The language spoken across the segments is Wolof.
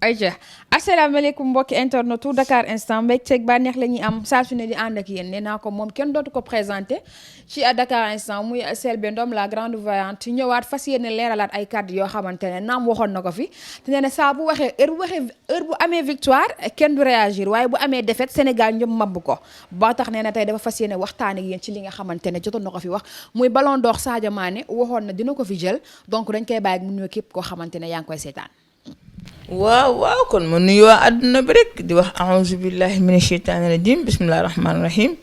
ayca asalaamaaleykum mbokki internet tout Dakar instant mbégteeg bànneex la ñuy am saa su ne di ànd ak yéen nee naa ko moom kenn dootu ko présenté ci Dakar instant muy Selbé Ndom la grande voyante ñëwaat fas yéene leeralaat ay kàddu yoo xamante ne naam waxoon na ko fi te nee na saa bu waxee heure bu amee victoire kenn du réagir waaye bu amee défaite Sénégal ñëpp mabbu ko ba tax nee na tey dafa fas yéene waxtaan ak yéen ci li nga xamante ne jotoon na ko fi wax muy ballon d'or Sadio Mané waxoon na dina ko fi jël donc dañ koy bàyyi mu nuyu képp koo xamante ne yaa ngi koy seetaan. waaw kon ma nuyu waa àdduna bi rek di wax a'uzu billahi mina sheytaani rajim bismillahi rahmaani rahim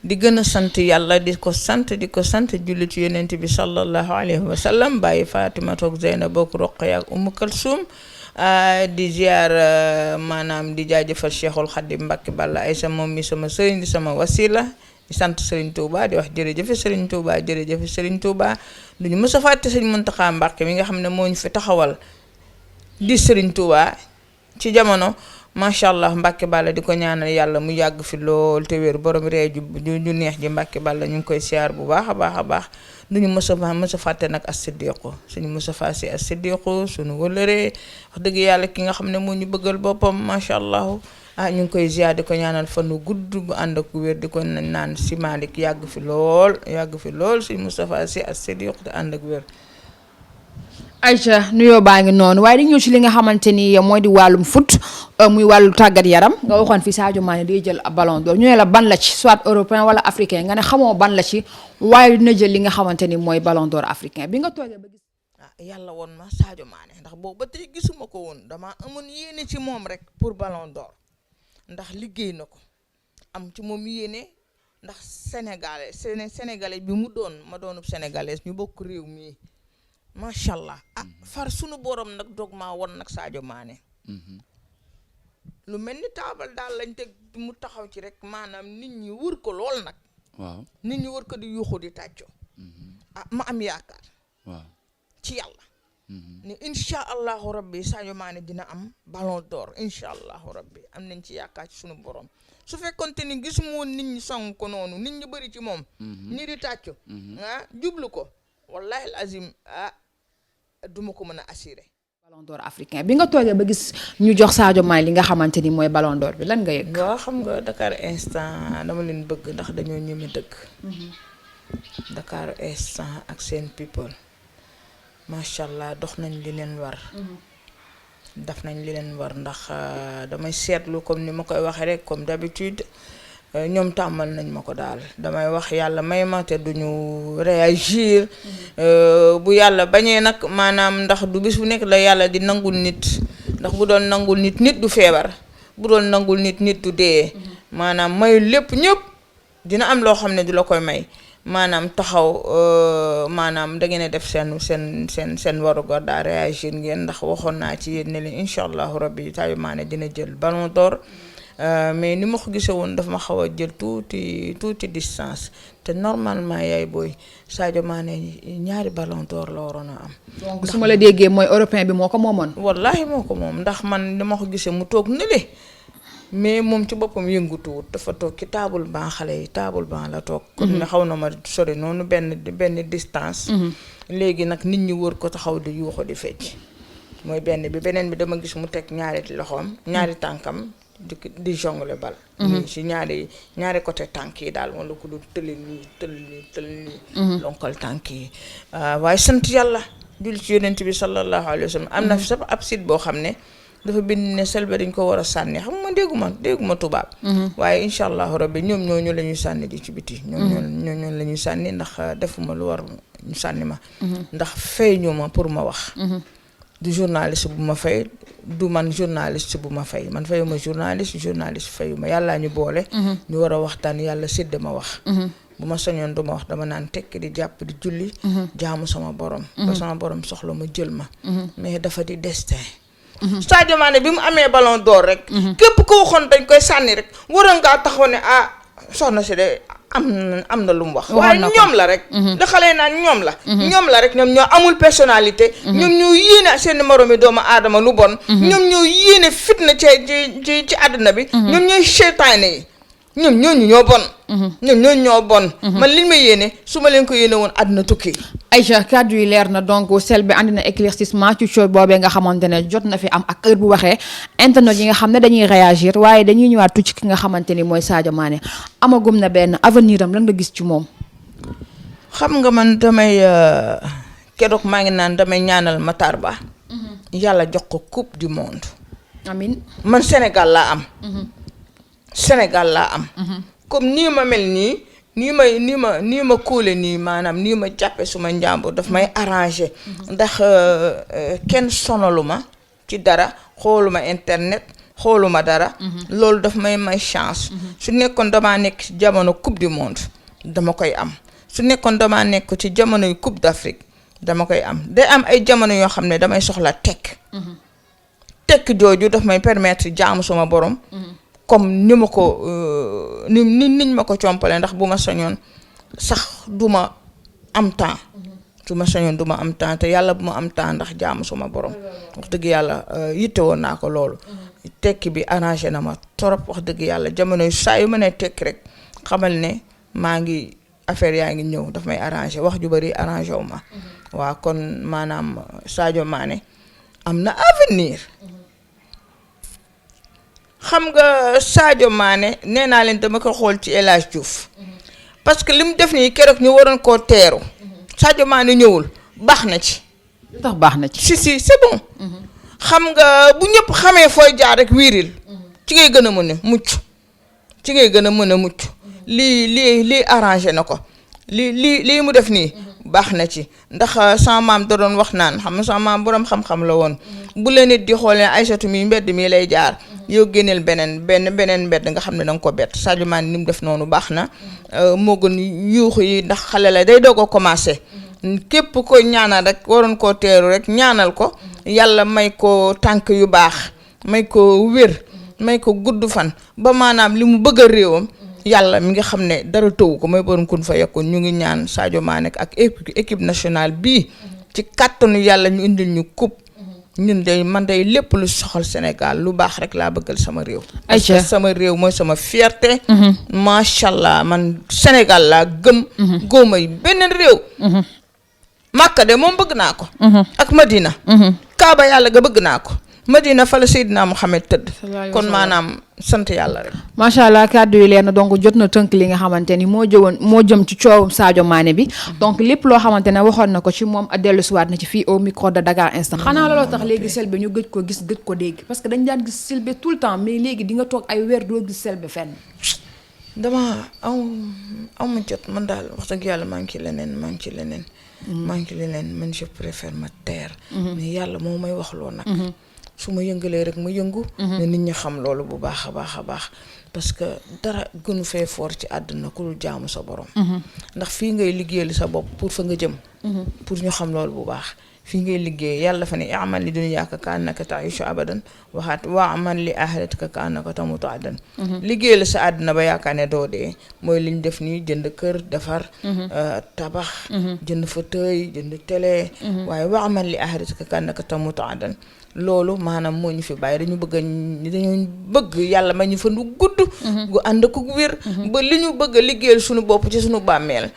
di gën a sant yàlla di ko sant julli ci yonent bi sallallahu alayhi wa sallam bàyyi Fatima toog Zeyna bokk Roqaya ak Umu Kalsum di ziar maanaam di jaajëfal Cheikhul Khadim Mbacke Balla Aïssa moom mi sama sëriñ di sama wasila di sant Serigne Touba di wax jërëjëf Serigne Touba jërëjëf Serigne Touba duñu mës a fàtte Serigne Mountakha Mbacke mi nga xam ne moo ñu fi taxawal di Serigne Touba ci jamono macha allah Mbacke Balla di ko ñaanal yàlla mu yàgg fi lool te wér borom ree ju neex ji Mbacke Balla ñu ngi koy siyaar bu baax a baax duñu mës a fàtte nag as-siddiqu suñu mës a fàtte as-siddiqu suñu wëlëree wax dëgg yàlla ki nga xam ne moo ñu bëggal boppam macha allah ñu ngi koy ziar di ko ñaanal fanu gudd bu ànd ak wér di ko naan si Malick yàgg fi lool suñu Moustapha Sy as-siddiqu te ànd ak wér. Aïcha nuyoo baa ngi noonu waaye dañu ñëw ci li nga xamante ni mooy di wàllum foot muy wàllu tàggat yaram nga waxoon fi Sadio Mané day jël ballon d'or ñu ne la ban la ci soit européen wala africain nga ne xamoo ban la ci waaye dina jël li nga xamante ni mooy ballon d'or africain bi nga toogee ba gis. yàlla woon ma Sadio Mané ndax boobu ba tey gisuma ko woon dama amoon yéene ci moom rek pour ballon d'or ndax liggéey na ko am ci moom yéene ndax sénégalais bi mu doon ma doonub sénégalaise ñu bokk réew mi. macha allah far sunu borom nag dog maa won nag Sadio Mané lu mel ni taabal daal lañ teg mu taxaw ci rek maanaam nit ñi wër ko lool nag. waaw nit ñi wër ko di yuuxu di tàcco ma am yaakaar. waaw ci yàlla. ne incha allahu rabbi Sadio Mané dina am ballon d'or incha allahu rabbi am nañ ci yaakaar ci sunu borom su fekkonte ni gisuma woon nit ñi song ko noonu nit ñi bëri ci moom. ñi di tàcco. jublu ko wallahi azim duma ko mën a assuré. ballon d'or africain bi nga toogee ba gis ñu jox Sadio Mané li nga xamante ni mooy ballon d'or bi lan nga yëg. waaw xam nga Dakar instant dama leen bëgg ndax dañoo ñeme dëgg. Dakar instant ak seen people macha allah dox nañ li leen war. daf nañ li leen war ndax damay seetlu comme ni ma koy waxee rek comme d'habitude. ñoom tàmmal nañ ma ko daal damay wax yàlla may ma te duñu réagir bu yàlla bañee nag maanaam ndax du bis bu nekk la yàlla di nangul nit ndax bu doon nangul nit du feebar bu doon nangul nit du dee maanaam mayu lépp ñëpp dina am loo xam ne du la koy may maanaam taxaw maanaam da ngeen a def seen warugar daal réagir ngeen ndax waxoon naa ci yéen ne leen incha allahu rabbi Sadio Mané dina jël ballon d'or mais ni ma ko gisee woon daf ma xaw a jël tuuti distance te normalement yaay booy Sadio Mané ñaari ballon d'or la waroon a am. donc su ma la déggee mooy européen bi moo ko moomoon. wallaahi moo ko moom ndax man ni ma ko gisee mu toog nële mais moom ci boppam yëngutuwut dafa toog ci table banc xale yi table banc la toog. kon ne xaw na ma sori noonu benn distance. léegi nag nit ñi wër ko taxaw di yuuxu di fecc mooy benn bi beneen bi dama gis mu teg ñaari loxoom ñaari tànkam. di jongle bal ci ñaari côté tànk yi daal wala ko du tël nii lonkal tànk yi waaye sant yàlla jul ci yonent bi sallallahu alayhi wa sallam am na fi sax ab site boo xam ne dafa bind ne Selbé dañ ko war a sànni xam nga dégguma tubaab waaye incha allahu rabbi ñoom ñooñu la ñuy sànni di ci biti ñoom la ñuy sànni ndax defuma lu war ñu sànni ma ndax fay ñu ma pour ma wax du journaliste bu ma fay du man journaliste bu ma fay man fayuma journaliste fayuma yàllaa ñu boole ñu war a waxtaan yàlla sédd ma wax bu ma soñoon du ma wax dama naan tekk di jàpp di julli jaamu sama borom ba sama borom soxla ma jël ma mais dafa di destin Sadio Mané bi mu amee ballon d'or rek képp ko waxoon dañ koy sànni rek waroon ngaa taxaw ne soxna si de am na lu mu wax waaye ñoom la rek da xale naan ñoom la rek ñoom ñoo amul personnalité ñoom ñoo yéene seen moromi doomu aadama lu bon ñoom ñoo yéene fitna ci àdduna bi ñoom ñooy seytaane yi ñoom ñooñu ñoo bon. ñoom ñooñu ñoo bon. man liñ ma yéene su ma leen ko yéene woon àdduna tukki. Aïcha kàddu yi leer na donc Selbé andi na éclaircissement ci coow boobee nga xamante ne jot na fi am ak heure bu waxee internet yi nga xam ne dañuy réagir waaye dañuy ñëwaat tuuti ki nga xamante ni mooy Sadio Mané amagum na benn avenir am lan nga gis ci moom. xam nga man damay keroog maa ngi naan damay ñaanal Matar Ba. yàlla jox ko coupe du monde. amin man Sénégal laa am. Sénégal laa am. comme nii ma mel nii. nii ma kuule nii maanaam nii ma jàppe suma njàmbur daf may arrangé ndax kenn sonalu ma ci dara xooluma internet xooluma dara loolu daf may chance su nekkoon damaa nekk ci jamono coupe du monde dama koy am su nekkoon damaa nekk ci jamono yu coupe d'Afrique dama koy am day am ay jamono yoo xam ne damay soxla tekk jooju daf may permettre jaamu suma borom comme ni ma ko niñ ma ko compale ndax bu ma soñoon sax duma am temps su ma soñoon duma am temps te yàlla bu ma am temps ndax jaamu suma borom wax dëgg yàlla yitte woon naa ko loolu tekki bi arrangé na ma torop wax dëgg yàlla jamono yu saa yu ma ne tekki rek xamal ne maa ngi affaire yaa ngi ñëw daf may arrangé wax ju bari arrangé wu ma waaw kon maanaam Sadio Mané am na avenir xam nga Sadio Mané nee naa leen dama ko xool ci El Hadj Diouf parce que li mu def nii keroog ñu waroon koo teeru Sadio Mané ñëwul baax na ci. lu tax baax na ci. si c'est bon. xam nga bu ñëpp xamee fooy jaar rek wiiril ci ngay gën a mën a mucc ci ngay gën a mën a mucc lii arrangé na ko lii mu def nii baax na ci ndax sama maam da doon wax naan xam nga sama maam boroom xam-xam la woon bu la nit di xoolee Aïssatou mi mbedd mi lay jaar yow génneel beneen mbedd nga xam ne danga ko bett Sadio Mané ni mu def noonu baax na moo gën yuuxu yi ndax xale la day doog a commencé képp ko ñaanal rek waroon koo teeru rek ñaanal ko yàlla may ko tànk yu baax may ko wér may ko gudd fan ba maanaam li mu bëgg a réewam yàlla mi nga xam ne dara tëwu ko mooy borom kun fa yekkoon ñu ngi ñaan Sadio Mané ak équipe nationale bii ci kàttanu yàlla ñu indil ñu coupe ñun day man day lépp lu soxal Sénégal lu baax rek laa bëggal sama réew. parce que sama réew mooy sama fierté. macha allah man Sénégal laa gëm. góoma yi beneen réew. Makka de moom bëgg naa ko. ak Madina. Kaaba yàlla ga bëgg naa ko. Madina fa la Seydina Mohamed tëdd. kon maanaam sant yàlla rek. macha allah kàddu yi leer na donc jot na tënk li nga xamante ni moo jëm ci coowum Sadio Mané bi. donc lépp loo xamante ne waxoon na ko ci moom dellusiwaat na ci fii au micro de Dakar Instant. xanaa looloo tax léegi Selbé ñu gëj ko gis gëj ko dégg parce que dañ daan gis Selbé tout le temps mais léegi di nga toog ay weer doo gis Selbé fenn. dama amu jot man daal wax dëgg yàlla maa ngi ci leneen. man je préfère ma taire. mais yàlla moo may wax loo nag. su ma yëngalee rek ma yëngu. ne nit ñi xam loolu bu baax a baax parce que dara gënu fee foor ci àdduna ku dul jaamu sa borom. ndax fii ngay liggéeyal sa bopp pour fa nga jëm. pour ñu xam loolu bu baax fii ngay liggéey yàlla fa ne amal li dunyaaka ka annaka ta'ishu abadan waxaat wa amal li axiratika ka annaka tamutu adan liggéeyal sa àdduna ba yaakaar ne doo dee mooy liñ def nii jënd kër defar. tabax. jënd fauteuil jënd télé. waaye wa amal li axiratika ka annaka tamutu adan loolu maanaam moo ñu fi bàyyi dañu bëgg yàlla ma ñu fa nu gudd gu ànd ak wér ba li ñu bëgg a liggéeyal suñu bopp ci suñu bàmmeel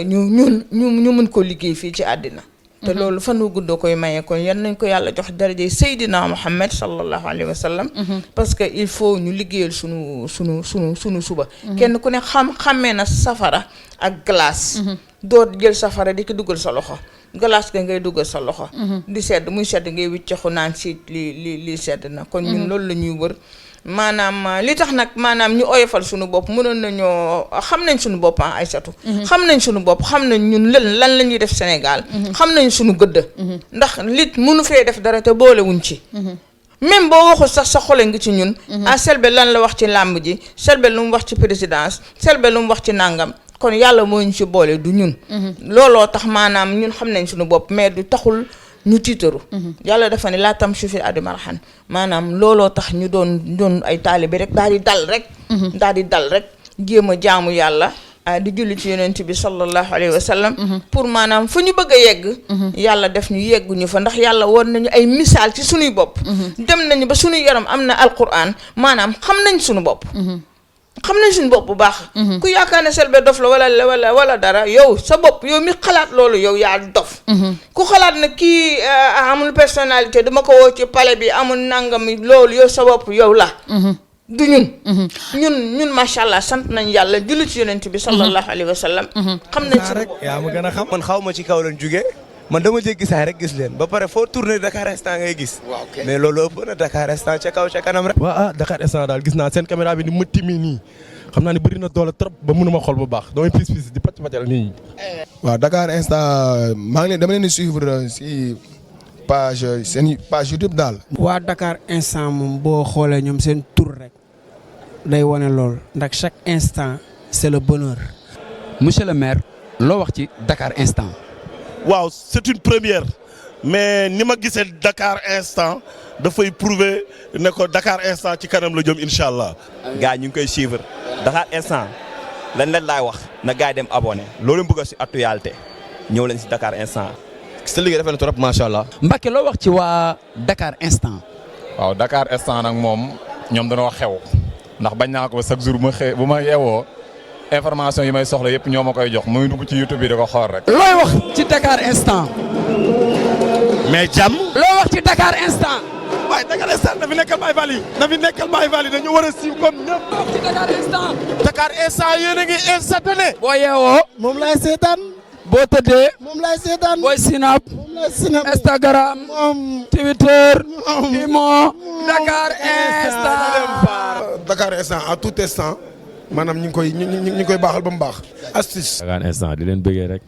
ñu mën ko liggéey fii ci àddina te loolu fan wu gudd koy maye kon yan nañ ko yàlla jox daraje Seydina Muhammad sallallahu alayhi wa sallam parce que il faut ñu liggéeyal suñu suba kenn ku ne xammee na safara ak glace doo jël safara di ko dugal sa loxo glace ga ngay dugal sa loxo di sedd muy sedd ngay wiccaxu naan si li sedd na kon ñun loolu la ñuy wër maanaam li tax nag maanaam ñu oyofal suñu bopp mënoon nañoo xam nañ suñu bopp Aïssatou xam nañ suñu bopp xam nañ ñun lan la ñuy def Sénégal xam nañ suñu gëdd ndax lit mënu fee def dara te boolewuñ ci même boo waxul sax sa xole ngi ci ñun Selbé lan la wax ci làmb ji Selbé lu mu wax ci présidence Selbé lu mu wax ci nàngam kon yàlla moo ñu ci boole du ñun looloo tax maanaam ñun xam nañ suñu bopp mais du taxul ñu tiitaru yàlla dafa ne laa tam sufi addi marhan maanaam looloo tax ñu doon ay taalibe rek daal di dal rek jéem a jaamu yàlla di julli ci yonent bi sallallahu alayhi wa sallam pour maanaam fu ñu bëgg a yegg yàlla def ñu yegguñu fa ndax yàlla woon nañu ay misaal ci suñuy bopp dem nañu ba suñu yaram am na alquran maanaam xam nañ suñu bopp xam nañ suñu bopp bu baax. ku yaakaar ne Selbé dof la wala dara yow sa bopp yow mi xalaat loolu yow yaa dof. ku xalaat ne kii amul personnalité dama ko woo ci palais bi amul nangam loolu yow sa bopp yow la. du ñun macha allah sant nañ yàlla julli ci yonent bi sallallahu alayhi wa sallam. xam nañ ci rek yaa ma gën a xam. man xaw ma ci kaw lañ jugee man dama jéggi saay rek gis leen ba pare foo tourné Dakar Instant ngay gis. mais loolu ëpp na Dakar Instant ca kaw ca kanam rek. waaw Dakar Instant daal gis naa seen caméra bi ni mu timmi nii xam naa ne bëri na doole trop ba mënuma xool bu baax damay pis di pàcc nit ñi. waaw Dakar Instant dama leen di suivre si seen page YouTube daal. waa Dakar Instant moom boo xoolee ñoom seen tur rek day wane lool ndax chaque instant c'est le bonheur. monsieur le maire loo wax ci Dakar Instant. waaw c'est une première mais ni ma gisee Dakar Instant dafay prouver ne ko Dakar Instant ci kanam la jëm incha allah. gars ñu ngi koy suivre Dakar Instant lan leen laay wax na gars yi dem abonné loolu bëgg si actualité ñëw leen si Dakar Instant. sa liggéey dafa ne trop macha allah. Mbacké loo wax ci waa Dakar Instant. waaw Dakar Instant nag moom ñoom dañoo xew ndax bañ naa ko ba chaque jour bu ma yeewoo information yi may soxla yëpp ñoo ma koy jox muy dugg ci YouTube bi da ko xool rek. looy wax ci Dakar Instant. mais jàmm. loo wax ci Dakar Instant. waaye Dakar Instant na fi nekkal Baye Fall yi dañu war a siiw comme ñëpp. loo wax ci Dakar Instant. Dakar Instant yéen a ngi instantané. boo yeewoo. moom laay seetaan. boo tëddee. moom laay seetaan. booy Snap. moom laay Snap. Instagram. Twitter. Imo. Dakar Instant. Dakar Instant à tout instant maanaam ñu ngi koy baaxal ba mu baax. astuce. Dakar Instant di leen bëggee rek.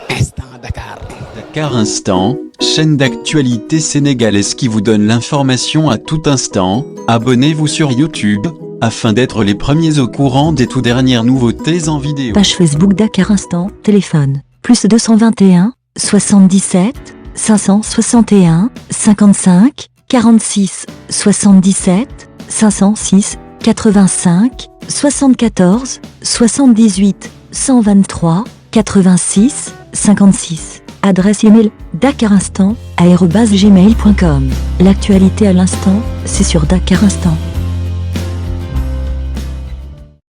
Instant Dakar. Dakar Instant, chaîne d'actualité sénégalaise qui vous donne l'information à tout instant. Abonnez-vous sur YouTube afin d'être les premiers au courant des tout dernières nouveautés en vidéo. Page Facebook Dakar Instant, téléphone, plus 221, 77, 561, 55, 46, 77, 506, 85, 74, 78, 123, 86, 56. Adresse email dakarinstant@gmail.com. L'actualité à l'instant, c'est sur Dakar Instant.